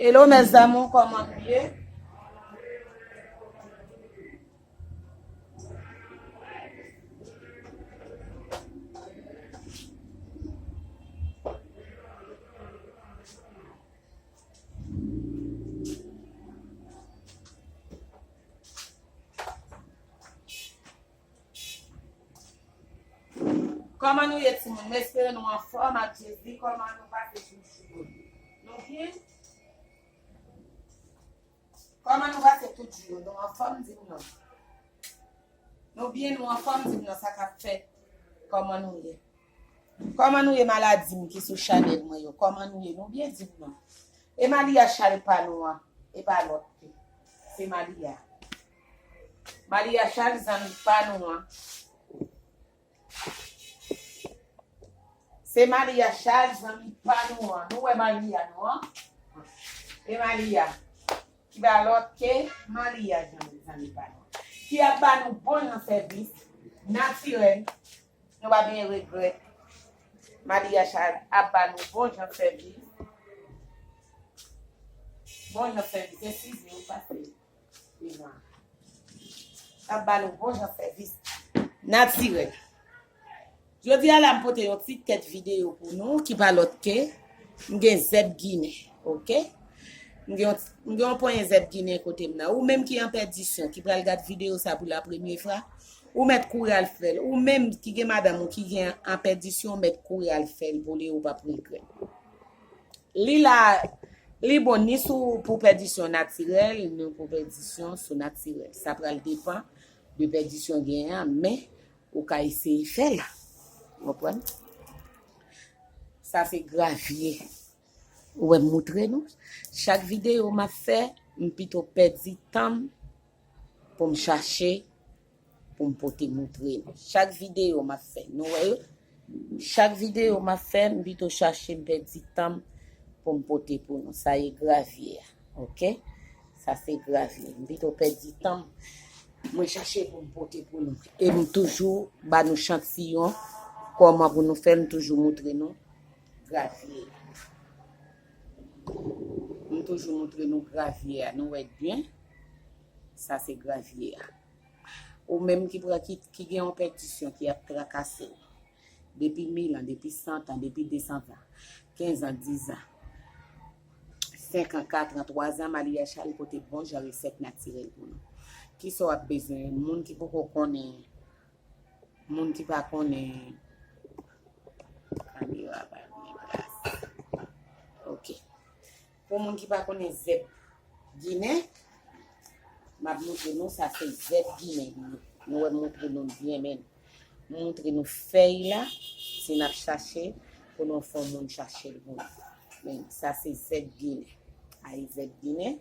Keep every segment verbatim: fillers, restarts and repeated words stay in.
Hello mes amours, kòman nou ye? Kòman nou ye timoun? M espere nou anfòm ak Jezi. Kòman nou pase tout jou yo? Nou byen? Kòman nou pase tout jou yo? Nou anfòm, di m non. Nou byen, nou anfòm, di m non, sa k ap fèt? Kòman nou ye? Kòman nou ye, maladi m ki sou chanèl mwen yo? Kòman nou ye? Nou byen, di m non. E Malia Chal pa nou an, e pa lòt ke. Se Malia. Malia Chal zanmi pa nou an. Se Malia Chal zanmi pa nou an. Nou wè Malia nou an? E Malia. Ki pa lòt ke Malia zanmi, zanmi pa nou an. Ki ap ba nou bon jan sèvis natirèl. Nou pa benyen regrèt. Malia Chal ap ba nou bon jan sèvis. Bon jan sèvis. Eskize, ou pase. Devan. Ap ba nou bon jan sèvis natirèl. Jodi a la, m pote yon ti tèt videyo pou nou ki pa lòt ke m gen zèb ginen, oke? M gen yon, m gen yon ponyen zèb ginen kote m nan. Ou menm ki an pèdisyon, ki pral gad videyo sa pou la premye fwa, ou mèt kouri al fè l. Ou menm ki gen madanm ou ki gen an pèdisyon, ou mèt kouri al fè l pou li, ou p ap regrèt. Li la, li bon ni sou, pou pèdisyon natirèl, ni pou pèdisyon sou natirèl. Sa pral depann de pèdisyon gen an, men ou ka eseye fè l. Ou konprann? Sa se gravye. Ou wè m moutre nou. Chak videyo m ap fè, m pito pèdi tan m pou m chache, pou m pote moutre nou. Chak videyo m ap fè, nou wè yo? Chak videyo m ap fè, m pito chache m pèdi tan m pou m pote pou nou. Sa ye gravye a, oke? Sa se gravye. M pito pèdi tan m, mwen chache pou m pote pou nou. E m toujou ba nou chantiyon kòman pou nou fè, m toujou moutre nou gravye. M toujou moutre nou gravye a. Nou wè byen? Sa se gravye a. Ou menm ki pran, ki, ki gen yon pèdisyon ki ap trakase w. Depi mil an, depi san an, depi de san an, kenz an, diz an, senk an, kat an, twa zan, Malia Chal pote bon jan resèt natirèl pou nou. Kisa w ap bezwen? Moun ki poko konnen, moun ki pa konnen, kamera pa gen plas. Oke. Pou moun ki pa konnen zèb ginen, m ap moutre nou, sa se zèb ginen li ye. Nou wè, m moutre nou l byen, men m moutre nou fèy la, si n ap chache, pou nou fè yon moun chache l pou nou. Men sa se zèb ginen. Ay, zèb ginen,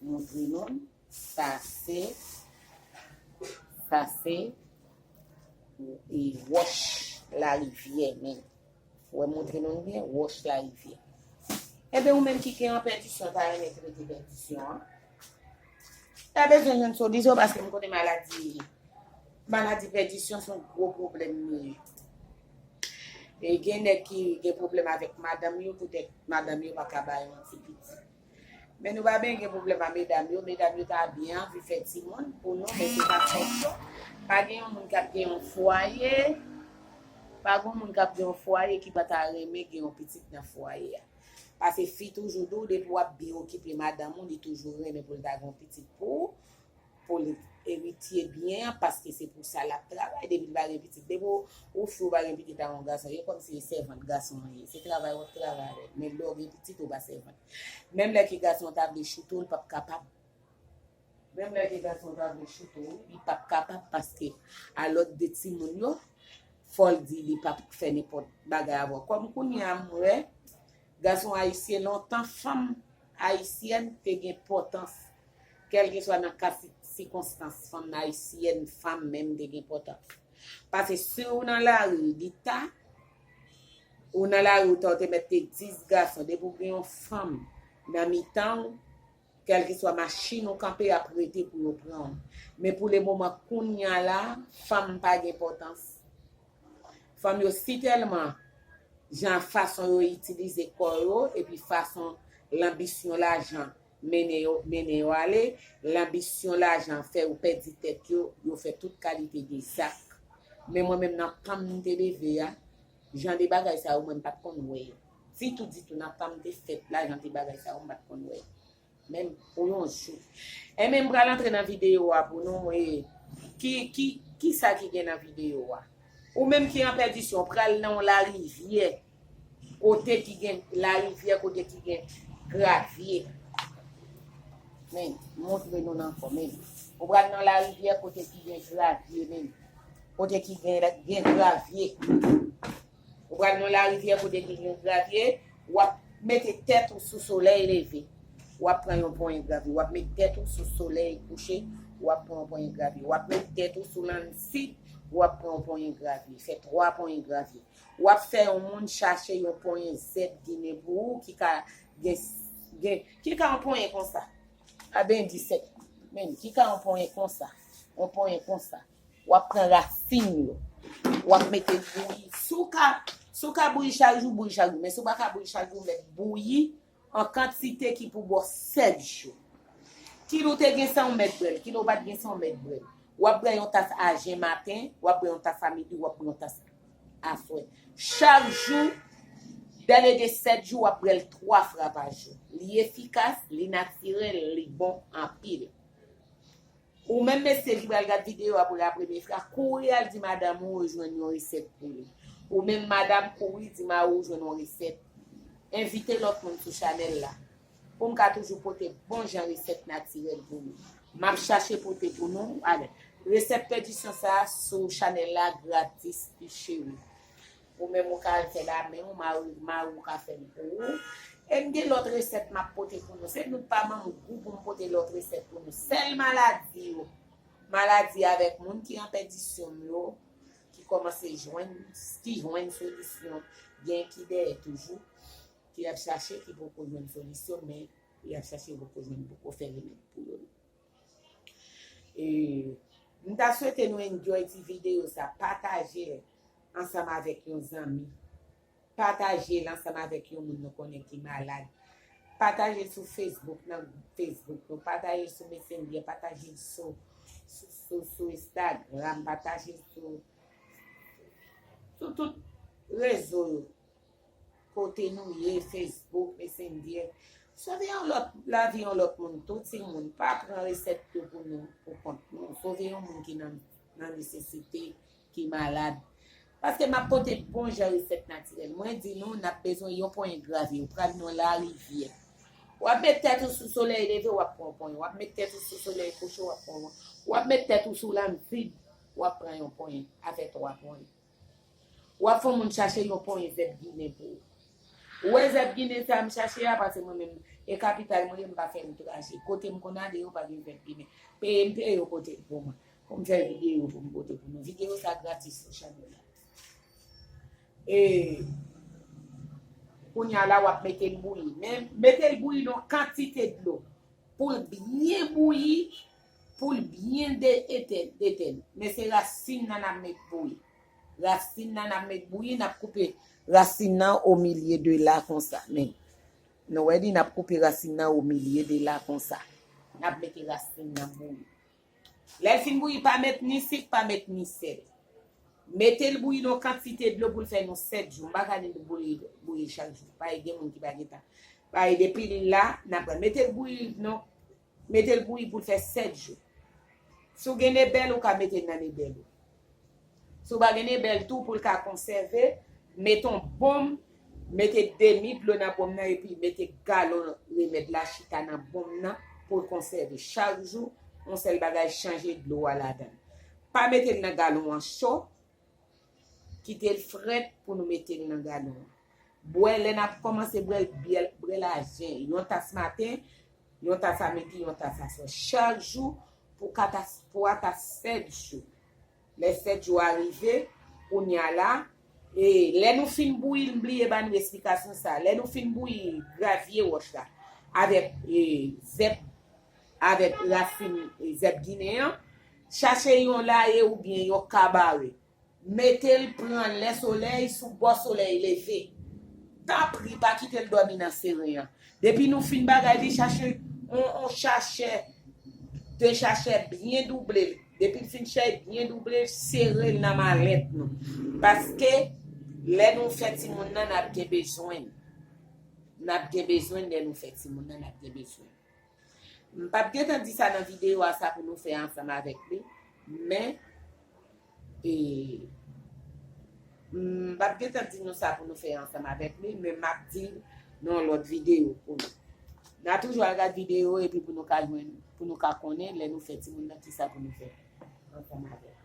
m moutre nou l. Sa se, sa se, e, wòch larivyè, men. Ou wè, moutre nou l byen, wòch larivyè. Enben, ou menm ki gen an pèdisyon, ta renmen trete pèdisyon an, ta bezwen jwenn solisyon, paske m konnen maladi, maladi pèdisyon se yon gwo pwoblèm li ye. E gen nèg ki gen pwoblèm avèk madanm yo, poutèt madanm yo pa ka ba yo yon ti pitit. Men nou pa byen gen pwoblèm a medam yo. Medam yo ta byen anvi fè timoun pou nou, men se pa fòs yo. Pa gen yon moun k ap gen yon fwaye, pa gen yon moun k ap gen yon fwaye ki pa ta renmen gen yon pitit nan fwaye a. Paske fi toujou di w, depi w ap byen okipe madanm ou, li toujou renmen pou l ta gen yon pitit pou ou, pou l eritye byen an, paske se pou sa l ap travay, depi l pa gen pitit. Depi w, ou fi w pa gen pitit ak yon gason, e kòmsi e sèvant gason an ye. Se travay w ap travay avè l. Men lè w gen pitit, ou pa sèvant. Menm lè ke gason an ta vle choute w, li p ap kapab. Menm lè ke gason an ta vle choute w, li p ap kapab, paske a lòd de timoun yo, fò l di li p ap fè nenpòt bagay avè w. Kòm kounye a m wè, gason ayisyen, lontan fanm ayisyèn te gen enpòtans. Kèlkeswa nan ka si-, sikonstans, fanm ayisyèn, fanm menm te gen enpòtans. Paske si w nan lari, li ta, ou nan lari, ou ta, ou te mèt te dis gason, depi w gen yon fanm nan mitan w, kèlkeswa machin ou kanpe, y ap rete pou yo pran w. Men pou le moman, kounye a la, fanm pa gen enpòtans. Fanm yo si tèlman jan, fason yo itilize kò yo, epi fason Lanbisyon lajan mennen yo, mennen yo ale. Lanbisyon lajan fè yo pèdi tèt yo, yo fè tout kalite de zak. Men mwen menm nan tan m te leve a, jan de bagay sa yo mwen m pa t konn wè yo. Ditou, ditou, nan tan m te fèt la, jan de bagay sa yo m pa t konn wè yo. Menm pou yon jou. Enben, m pral antre nan videyo a pou nou, e, ki, ki, ki sa ki gen nan videyo a. Ou menm ki an pèdisyon, pral nan yon larivyè, kote ki gen larivyè, kote ki gen gravye. Men, montre nou nan kò, men. Ou pral nan larivyè, kote ki gen gravye, men. Kote ki gen, gen gravye. Ou pral nan larivyè, kote ki gen gravye, w ap mete tèt ou sou solèy leve. W ap pran yon ponyen gravye. W ap met tèt ou sou solèy kouche, w ap pran yon ponyen gravye. W ap met tèt ou sou lann sid, w ap pran yon ponyen gravye. Fè twa ponyen gravye. W ap fè yon moun chache yon ponyen zèb ginen pou ou ki ka gen, gen, ki ka yon ponyen konsa. A ben disèt. Men, ki ka yon ponyen konsa. Yon ponyen konsa. W ap pran rasin yo. W ap mete l bouyi. Si w ka, si w ka bouyi chak jou, bouyi chak jou. Men si w pa ka bouyi chak jou, mèt bouyi an kantite ki pou ba w sèt jou. Kilè w te gen san, w mèt bwè l. Kilè w pa t gen san, w mèt bwè l. W ap bwè yon tas ajen maten, w ap bwè yon tas a midi, w ap bwè yon tas aswè. Chak jou, dèle de sèt jou, w ap bwè l twa fwa pa jou. Li efikas, li natirèl, li bon anpil. Ou menm mesye ki pral gad videyo a pou la premye fwa, kouri al di madanm ou rejwenn yon resèt pou li. Ou menm madanm, kouri di mari w jwenn yon resèt. Envite lòt moun sou chanèl la pou m ka toujou pote bon jan resèt natirèl pou nou. M ap chache pote pou nou. Ale, resèt pèdisyon sa a sou chanèl la gratis, pi cheri. Ou menm ou ka al fè l a men w, mari, mari w ka fè l pou ou. E m gen lòt resèt m ap pote pou nou. Se nou pa ban m gou pou m pote lòt resèt pou nou. Sèl maladi yo, maladi avèk moun ki an pèdisyon yo, ki kòmanse jwenn, ki jwenn solisyon, gen ki dèyè toujou, ki ap chache, ki poko jwenn solisyon, men y ap chache, poko jwenn, poko fè remèd pou yo. E, m ta swete nou enjoy ti videyo sa, pataje l ansanm avèk yon zanmi. Pataje l ansanm avèk yon moun nou konnen ki malad. Pataje l sou Facebook, nan Facebook nou. Pataje l sou Messenger, pataje l sou, sou, sou, sou Instagram, pataje l sou, sou tout rezo yo. Kote nou ye, Facebook, Messenger. Sove yon lòt, lavi yon lòt moun tou, timoun. Pa pran resèt yo pou nou, pou kont nou. Sove yon moun ki nan, nan nesesite, ki malad. Paske m ap pote bon jan resèt natirèl. Mwen di nou, n ap bezwen yon ponyen gravye. Ou pral nan larivyè. W ap met tèt ou sou solèy leve, w ap pran yon ponyen. W ap met tèt ou sou solèy kouche, w ap pran yon. W ap met tèt ou sou lann sid, w ap pran yon ponyen. A fè twa ponyen. W ap fè yon moun chache yon ponyen zèb ginen pou ou. Ou wè zèb ginen sa m chache a, paske mwen menm, e kapital mwen ye, m pa fè yon traje. Kote m konn ale, yo pa gen zèb ginen. Peye m peye yo pote l pou mwen. Pou m fè videyo pou m pote pou nou. Videyo sa gratis sou chanèl la. E, kounye a la, w ap mete l bouyi. Men, mete l bouyi nan kantite dlo. Pou l byen bouyi, pou l byen de-, etèn, detèn. Men se rasin nan n ap met bouyi. Rasin nan n ap met bouyi, n ap koupe rasin nan o milye de la konsa. Men, nou wè li, n ap koupe rasin nan o milye de la konsa. N ap mete rasin nan bouyi. Lè l fin bouyi, pa met ni sik, pa met ni sèl. Mete l bouyi nan kantite dlo pou l fè nou sèt jou. M pa ka di nou bouyi, bouyi chak jou. Paske gen moun ki pa gen tan. Paske depi l la, n ap pran. Mete l bouyi nan, mete l bouyi pou l fè sèt jou. Si w gen nebèl, ou ka mete l nan nebèl ou. Si w pa gen nebèl tou, pou l ka konsève, mete yon bonm, mete demi dlo nan bonm nan, epi mete galon remèd la chita nan bonm nan pou l konsève. Chak jou, yon sèl bagay, chanje dlo a ladan l. Pa mete l nan galon an cho, kite l frèt pou nou mete l nan galon an. Bwè, lè n ap kòmanse bwè l, bwè l, bwè l a jen. Yon tas maten, yon tas a midi, yon tas aswè. Chak jou pou katas-, pou ata sèt jou. Lè sèt jou a rive, kounye a la, e lè nou fin bouyi l, m bliye ba nou esplikasyon sa. Lè nou fin bouyi gravye wòch la avèk, e, zèb, avèk rasin, e, zèb ginen an, chache yon laye oubyen yon kabare. Mete l pran lè solèy sou bò solèy leve. Tanpri, pa kite l dòmi nan seren an. Depi nou fin bagay li, chache on, on chachè, de chachè byen double. Depi l fin chèy byen double, sere l nan malèt nou. Paske lè nou fè timoun nan, n ap gen bezwen l. N ap gen bezwen l lè nou fè timoun nan, n ap gen bezwen l. M p ap gentan di sa nan videyo a, sa pou nou fè ansanm avèk li, men e, m p ap gentan di nou sa pou nou fè ansanm avèk li, men m ap di l nan yon lòt videyo pou nou. N a toujou al gad videyo epi pou nou ka jwenn, pou nou ka konnen lè nou fè timoun nan kisa pou nou fè ansanm avè l.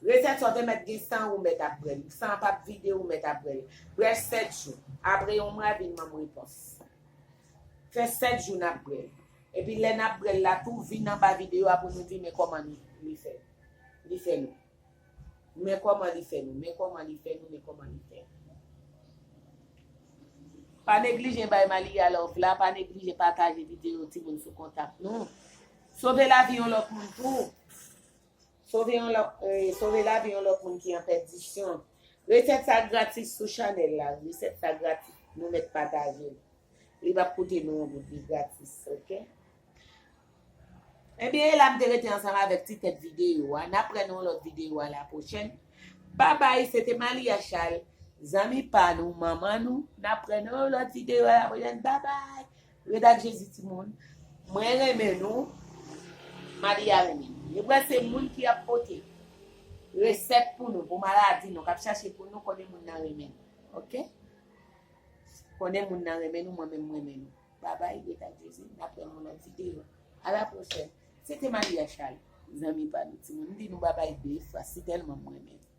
Resèt sa w te mèt gen san ou mèt ap bwè l. San an p ap vide ou mèt ap bwè l. Bwè l sèt jou. Apre yon mwa vin ban m repons. Fè sèt jou n ap bwè l. Epi lè n ap bwè l la tou, vin anba videyo a pou nou di men kòman li, li fè, li fè nou. Men kòman li fè nou, men kòman li fè nou, men kòman li fè nou. Pa neglije bay Malia love la, pa neglije pataje videyo timoun sou kontak nou. Sove lavi yon lòt moun tou. Sove yon lòt, eh, sove lavi yon lòt moun ki an pèdisyon. Resèt sa gratis sou chanèl la. Resèt sa gratis. Nou mèt pataje l. Li p ap koute nou yon goud, li gratis, oke? Ebyen, e la m te rete ansanm avèk ti tèt videyo a. N ap wè nan yon lòt videyo a la pwochèn. Babay, se te Malia Charles, zanmi pa nou, manman nou. N ap wè nan yon lòt videyo a la pwochèn. Babay! Red ak Jezi timoun. Mwen renmen nou. Malia renmen nou. Yo pral se moun ki ap pote resèt pou nou, pou maladi nou, k ap chache pou nou, konnen moun nan renmen nou. Oke? Konnen moun nan renmen nou, mwen menm mwen renmen nou. Babay, red ak Jezi, n ap wè nan lòt videyo. A la pwochèn. Se te Malia Charles, zanmi pa nou timoun. M di nou babay de fwa, si tèlman mwen renmen nou.